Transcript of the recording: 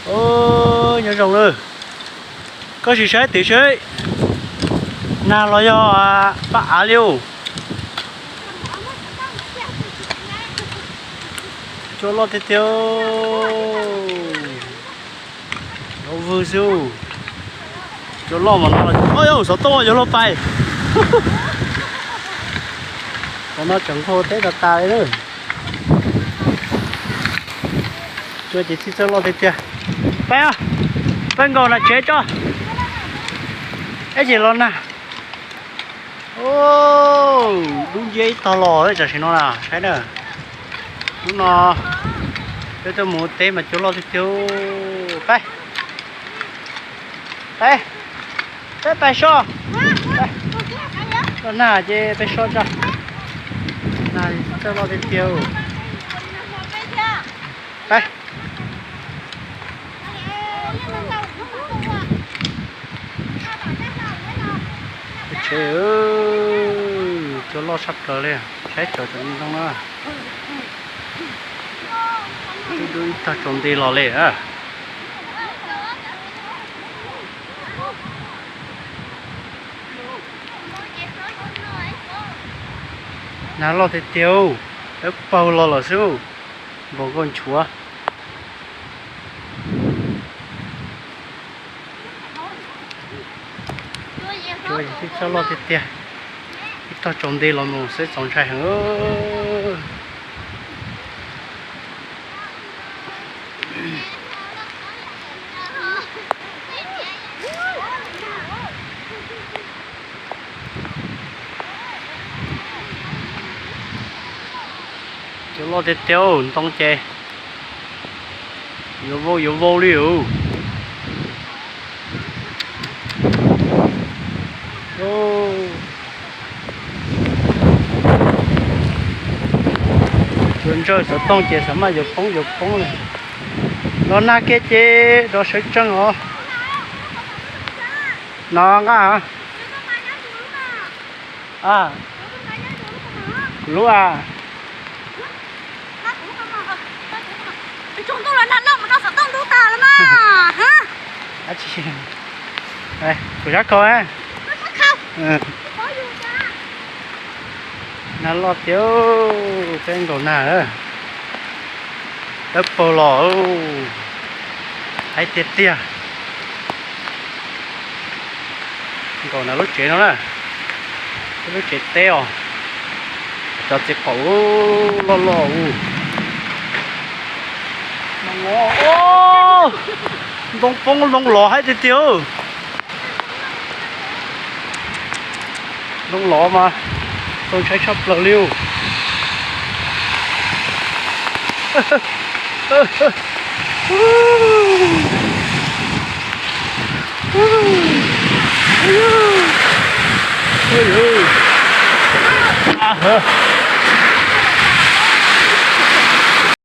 Nyob zoo na, koj sim saib tim seb nag los yog paj av li. Cua loj tiag tiag. Lov vwg xwb. Cua loj mas no, xov tooj yuav luag pais. Qhov no tseem nqhuav teb tas tas li na. Cua ces txhij txawj loj tiag tiag. Peb, peb nkaus nram tsev tso. Ib ces los nag. Dub nciab ib tog los tam sim no na, saib na. Hnub no peb tuaj mus ua teb mas cua loj tiag tiag. Peb, peb, peb pais so. Los nag ces peb so tso. Nag txawj loj tiag tiag. Peb, tsheb, cua loj tshaj plaws li, saib tsawv cov ntoo na. Dub dub ib tog tsaus nti los li. Nag loj tiag tiag, dawb paug los lawm xwb, npog nkauj nchuav. Cua txhij txawj loj tiag tiag, ib tog tsaus nti los mus xwb txaus ntshai heev. Cua loj tiag tiag, ntoo ces yuav vau yuav vau li os. Cua ntsawj xov tooj ces xav mas yuav poob yuav poob li. Los nag kiag ces rov sawv tsees os. No nqa. Kuv lub a. Kuv zab khaus. Nag loj tiag, peb nkaus nag, dawb paug los, haib tiag tiag. Nkaus nram lub tsev no na, peb lub tsev teb os, cov txiv qaum loj loj. Ntoo poob ntoo lov haib tiag tiag. Ntoo lov mas txaus ntshai tshaj plaws li.